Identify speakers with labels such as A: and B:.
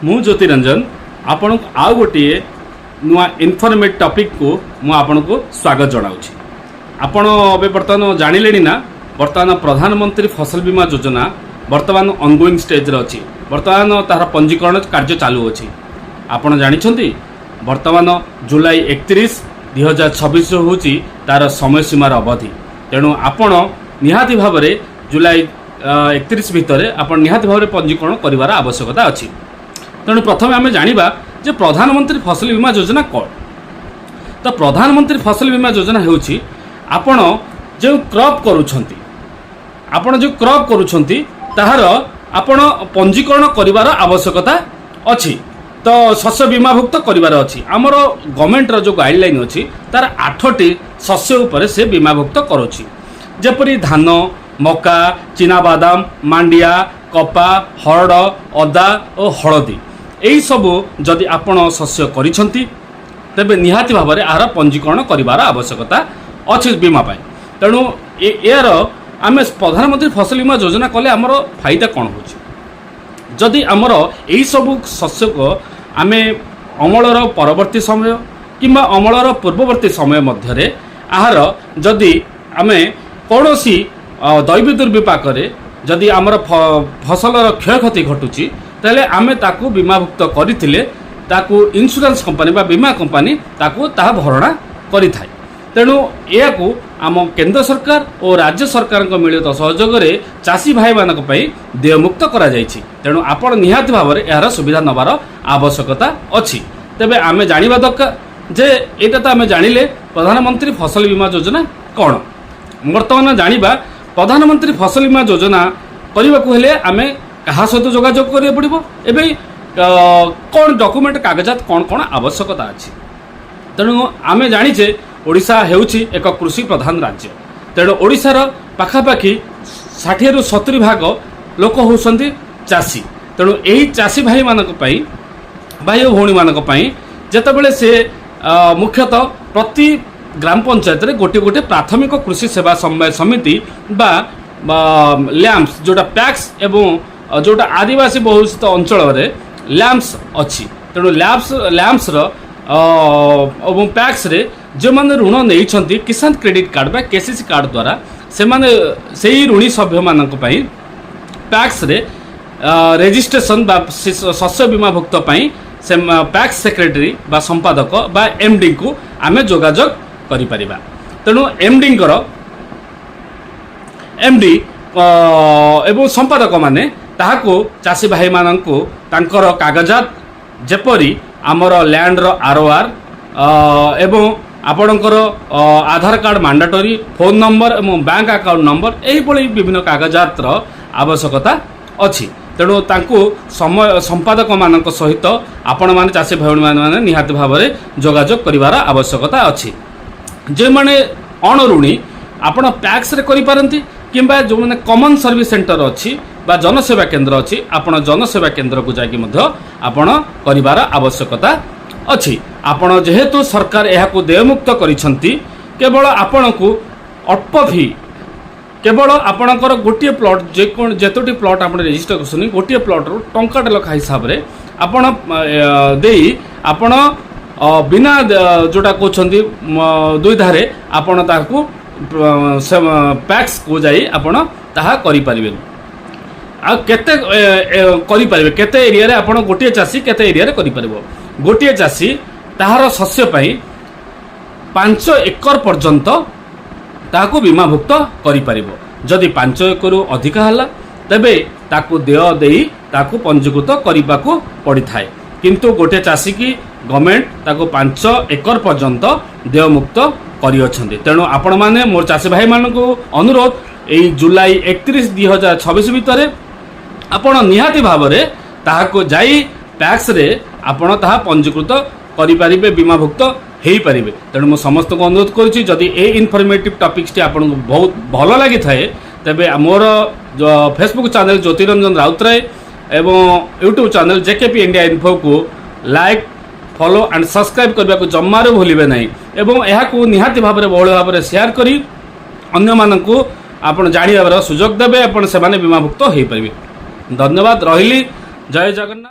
A: ମୁଁ ଜ୍ୟୋତି ରଞ୍ଜନ ଆପଣଙ୍କୁ ଆଉ ଗୋଟିଏ ନୂଆ ଇନଫର୍ମେଟିଭ୍ ଟପିକ୍କୁ ମୁଁ ଆପଣଙ୍କୁ ସ୍ୱାଗତ ଜଣାଉଛି। ଆପଣ ଏବେ ବର୍ତ୍ତମାନ ଜାଣିଲେଣି ନା, ବର୍ତ୍ତମାନ ପ୍ରଧାନମନ୍ତ୍ରୀ ଫସଲ ବୀମା ଯୋଜନା ବର୍ତ୍ତମାନ ଅନଗୋଇଂ ଷ୍ଟେଜ୍ରେ ଅଛି। ବର୍ତ୍ତମାନ ତାହାର ପଞ୍ଜୀକରଣ କାର୍ଯ୍ୟ ଚାଲୁଅଛି। ଆପଣ ଜାଣିଛନ୍ତି, ବର୍ତ୍ତମାନ ଜୁଲାଇ 31 2026 ହେଉଛି ତାର ସମୟସୀମାର ଅବଧି। ତେଣୁ ଆପଣ ନିହାତି ଭାବରେ ଜୁଲାଇ 31 ଭିତରେ ଆପଣ ନିହାତି ଭାବରେ ପଞ୍ଜୀକରଣ କରିବାର ଆବଶ୍ୟକତା ଅଛି। ତେଣୁ ପ୍ରଥମେ ଆମେ ଜାଣିବା ଯେ ପ୍ରଧାନମନ୍ତ୍ରୀ ଫସଲ ବୀମା ଯୋଜନା କ'ଣ। ତ ପ୍ରଧାନମନ୍ତ୍ରୀ ଫସଲ ବୀମା ଯୋଜନା ହେଉଛି ଆପଣ ଯେଉଁ କ୍ରପ୍ କରୁଛନ୍ତି, ଆପଣ ଯେଉଁ କ୍ରପ୍ କରୁଛନ୍ତି, ତାହାର ଆପଣ ପଞ୍ଜୀକରଣ କରିବାର ଆବଶ୍ୟକତା ଅଛି। ତ ଶସ୍ୟ ବୀମାଭୁକ୍ତ କରିବାର ଅଛି। ଆମର ଗଭର୍ଣ୍ଣମେଣ୍ଟର ଯେଉଁ ଗାଇଡ଼ଲାଇନ୍ ଅଛି, ତାର ଆଠଟି ଶସ୍ୟ ଉପରେ ସେ ବୀମାଭୁକ୍ତ କରୁଛି, ଯେପରି ଧାନ, ମକା, ଚିନାବାଦାମ, ମାଣ୍ଡିଆ, କପା, ହରଡ଼, ଅଦା ଓ ହଳଦୀ। ଏହିସବୁ ଯଦି ଆପଣ ଶସ୍ୟ କରିଛନ୍ତି, ତେବେ ନିହାତି ଭାବରେ ଏହାର ପଞ୍ଜୀକରଣ କରିବାର ଆବଶ୍ୟକତା ଅଛି ବୀମା ପାଇଁ। ତେଣୁ ଏହାର ଆମେ ପ୍ରଧାନମନ୍ତ୍ରୀ ଫସଲ ବୀମା ଯୋଜନା କଲେ ଆମର ଫାଇଦା କ'ଣ ହେଉଛି? ଯଦି ଆମର ଏହିସବୁ ଶସ୍ୟକୁ ଆମେ ଅମଳର ପରବର୍ତ୍ତୀ ସମୟ କିମ୍ବା ଅମଳର ପୂର୍ବବର୍ତ୍ତୀ ସମୟ ମଧ୍ୟରେ ଏହାର ଯଦି ଆମେ କୌଣସି ଦୈବୀ ଦୁର୍ବିପାକରେ ଯଦି ଆମର ଫସଲର କ୍ଷୟକ୍ଷତି ଘଟୁଛି, ତାହେଲେ ଆମେ ତାକୁ ବୀମାଭୁକ୍ତ କରିଥିଲେ ତାକୁ ଇନ୍ସୁରାନ୍ସ କମ୍ପାନୀ ବା ବୀମା କମ୍ପାନୀ ତାକୁ ତାହା ଭରଣା କରିଥାଏ। ତେଣୁ ଏହାକୁ ଆମ କେନ୍ଦ୍ର ସରକାର ଓ ରାଜ୍ୟ ସରକାରଙ୍କ ମିଳିତ ସହଯୋଗରେ ଚାଷୀ ଭାଇମାନଙ୍କ ପାଇଁ ଦେୟମୁକ୍ତ କରାଯାଇଛି। ତେଣୁ ଆପଣ ନିହାତି ଭାବରେ ଏହାର ସୁବିଧା ନେବାର ଆବଶ୍ୟକତା ଅଛି। ତେବେ ଆମେ ଜାଣିବା ଦରକାର ଯେ ଏଇଟା ତ ଆମେ ଜାଣିଲେ ପ୍ରଧାନମନ୍ତ୍ରୀ ଫସଲ ବୀମା ଯୋଜନା କ'ଣ। ବର୍ତ୍ତମାନ ଜାଣିବା, ପ୍ରଧାନମନ୍ତ୍ରୀ ଫସଲ ବୀମା ଯୋଜନା କରିବାକୁ ହେଲେ ଆମେ କାହା ସହିତ ଯୋଗାଯୋଗ କରିବାକୁ ପଡ଼ିବ, ଏବେ କ'ଣ ଡକୁମେଣ୍ଟ କାଗଜାତ କ'ଣ କ'ଣ ଆବଶ୍ୟକତା ଅଛି। ତେଣୁ ଆମେ ଜାଣିଛେ, ଓଡ଼ିଶା ହେଉଛି ଏକ କୃଷି ପ୍ରଧାନ ରାଜ୍ୟ। ତେଣୁ ଓଡ଼ିଶାର ପାଖାପାଖି 60ରୁ 70 ଭାଗ ଲୋକ ହେଉଛନ୍ତି ଚାଷୀ। ତେଣୁ ଏହି ଚାଷୀ ଭାଇମାନଙ୍କ ପାଇଁ, ଭାଇ ଓ ଭଉଣୀମାନଙ୍କ ପାଇଁ ଯେତେବେଳେ ସେ ମୁଖ୍ୟତଃ ପ୍ରତି ଗ୍ରାମ ପଞ୍ଚାୟତରେ ଗୋଟିଏ ଗୋଟିଏ ପ୍ରାଥମିକ କୃଷି ସେବା ସମବାୟ ସମିତି ବା ଲ୍ୟାମ୍ପସ୍, ଯେଉଁଟା ପ୍ୟାକ୍ସ ଏବଂ ଯେଉଁଟା ଆଦିବାସୀ ବହୁଳିତ ଅଞ୍ଚଳରେ ଲ୍ୟାମ୍ପସ୍ ଅଛି। ତେଣୁ ଲ୍ୟାମ୍ପସ୍ର ଏବଂ ପ୍ୟାକ୍ସରେ ଯେଉଁମାନେ ଋଣ ନେଇଛନ୍ତି କିଷାନ କ୍ରେଡ଼ିଟ୍ କାର୍ଡ଼ ବା କେସିସି କାର୍ଡ଼ ଦ୍ୱାରା, ସେମାନେ ସେଇ ଋଣୀ ସଭ୍ୟମାନଙ୍କ ପାଇଁ ପ୍ୟାକ୍ସରେ ରେଜିଷ୍ଟ୍ରେସନ ବା ଶସ୍ୟ ବୀମାଭୁକ୍ତ ପାଇଁ ସେ ପ୍ୟାକ୍ସ ସେକ୍ରେଟାରୀ ବା ସମ୍ପାଦକ ବା ଏମ୍ଡିଙ୍କୁ ଆମେ ଯୋଗାଯୋଗ କରିପାରିବା। ତେଣୁ ଏମ୍ଡି ଏବଂ ସମ୍ପାଦକମାନେ ତାହାକୁ ଚାଷୀ ଭାଇମାନଙ୍କୁ ତାଙ୍କର କାଗଜାତ, ଯେପରି ଆମର ଲ୍ୟାଣ୍ଡର ଆର୍ଓଆର୍ ଏବଂ ଆପଣଙ୍କର ଆଧାର କାର୍ଡ଼ ମାଣ୍ଡାଟୋରି, ଫୋନ୍ ନମ୍ବର ଏବଂ ବ୍ୟାଙ୍କ ଆକାଉଣ୍ଟ ନମ୍ବର, ଏହିଭଳି ବିଭିନ୍ନ କାଗଜାତର ଆବଶ୍ୟକତା ଅଛି। ତେଣୁ ତାଙ୍କୁ ସମୟ ସମ୍ପାଦକମାନଙ୍କ ସହିତ ଆପଣମାନେ ଚାଷୀ ଭଉଣୀମାନେ ନିହାତି ଭାବରେ ଯୋଗାଯୋଗ କରିବାର ଆବଶ୍ୟକତା ଅଛି। ଯେଉଁମାନେ ଅଣଋଣୀ, ଆପଣ ପ୍ୟାକ୍ସରେ କରିପାରନ୍ତି କିମ୍ବା ଯେଉଁମାନେ କମନ୍ ସର୍ଭିସ୍ ସେଣ୍ଟର ଅଛି ବା ଜନସେବା କେନ୍ଦ୍ର ଅଛି, ଆପଣ ଜନସେବା କେନ୍ଦ୍ରକୁ ଯାଇକି ମଧ୍ୟ ଆପଣ କରିବାର ଆବଶ୍ୟକତା ଅଛି। ଆପଣ ଯେହେତୁ ସରକାର ଏହାକୁ ଦେୟମୁକ୍ତ କରିଛନ୍ତି, କେବଳ ଆପଣଙ୍କୁ ଅଳ୍ପ ଫି, କେବଳ ଆପଣଙ୍କର ଗୋଟିଏ ପ୍ଲଟ୍, ଯେତୋଟି ପ୍ଲଟ୍ ଆପଣ ରେଜିଷ୍ଟର କରୁଛନ୍ତି, ଗୋଟିଏ ପ୍ଲଟ୍ରୁ ଟଙ୍କାଟେ ଲେଖା ହିସାବରେ ଆପଣ ଦେଇ ଆପଣ ବିନା ଯେଉଁଟା କହୁଛନ୍ତି ଦୁଇଧାରେ ଆପଣ ତାହାକୁ ପ୍ୟାକ୍ସକୁ ଯାଇ ଆପଣ ତାହା କରିପାରିବେ। ଆଉ କେତେ ଏ, ଏ, କରିପାରିବେ, କେତେ ଏରିଆରେ ଆପଣ ଗୋଟିଏ ଚାଷୀ କେତେ ଏରିଆରେ କରିପାରିବ? ଗୋଟିଏ ଚାଷୀ ତାହାର ଶସ୍ୟ ପାଇଁ 5 ଏକର ପର୍ଯ୍ୟନ୍ତ ତାହାକୁ ବୀମାଭୁକ୍ତ କରିପାରିବ। ଯଦି 5 ଏକରରୁ ଅଧିକା ହେଲା, ତେବେ ତାକୁ ଦେୟ ଦେଇ ତାକୁ ପଞ୍ଜୀକୃତ କରିବାକୁ ପଡ଼ିଥାଏ। କିନ୍ତୁ ଗୋଟିଏ ଚାଷୀକି ଗଭର୍ଣ୍ଣମେଣ୍ଟ ତାକୁ 5 ଏକର ପର୍ଯ୍ୟନ୍ତ ଦେୟମୁକ୍ତ କରିଅଛନ୍ତି। ତେଣୁ ଆପଣମାନେ, ମୋର ଚାଷୀ ଭାଇମାନଙ୍କୁ ଅନୁରୋଧ, ଏଇ ଜୁଲାଇ 31 2026 ଭିତରେ ଆପଣ ନିହାତି ଭାବରେ ତାହାକୁ ଯାଇ ପ୍ୟାକ୍ସରେ ଆପଣ ତାହା ପଞ୍ଜୀକୃତ କରିପାରିବେ, ବୀମାଭୁକ୍ତ ହେଇପାରିବେ। ତେଣୁ ମୁଁ ସମସ୍ତଙ୍କୁ ଅନୁରୋଧ କରୁଛି, ଯଦି ଏ ଇନଫର୍ମେଟିଭ୍ ଟପିକ୍ସଟି ଆପଣଙ୍କୁ ବହୁତ ଭଲ ଲାଗିଥାଏ, ତେବେ ମୋର ଫେସବୁକ୍ ଚ୍ୟାନେଲ୍ ଜ୍ୟୋତିରଞ୍ଜନ ରାଉତରାୟ ଏବଂ ୟୁଟ୍ୟୁବ୍ ଚ୍ୟାନେଲ୍ ଜେକେପି ଇଣ୍ଡିଆ ଇନଫୋକୁ ଲାଇକ୍, ଫଲୋ ଆଣ୍ଡ ସବସ୍କ୍ରାଇବ୍ କରିବାକୁ ଜମାରୁ ଭୁଲିବେ ନାହିଁ ଏବଂ ଏହାକୁ ନିହାତି ଭାବରେ ବହୁଳ ଭାବରେ ସେୟାର କରି ଅନ୍ୟମାନଙ୍କୁ ଆପଣ ଜାଣିବାର ସୁଯୋଗ ଦେବେ, ଆପଣ ସେମାନେ ବୀମାଭୁକ୍ତ ହୋଇପାରିବେ। ଧନ୍ୟବାଦ, ରହିଲି। ଜୟ ଜଗନ୍ନାଥ।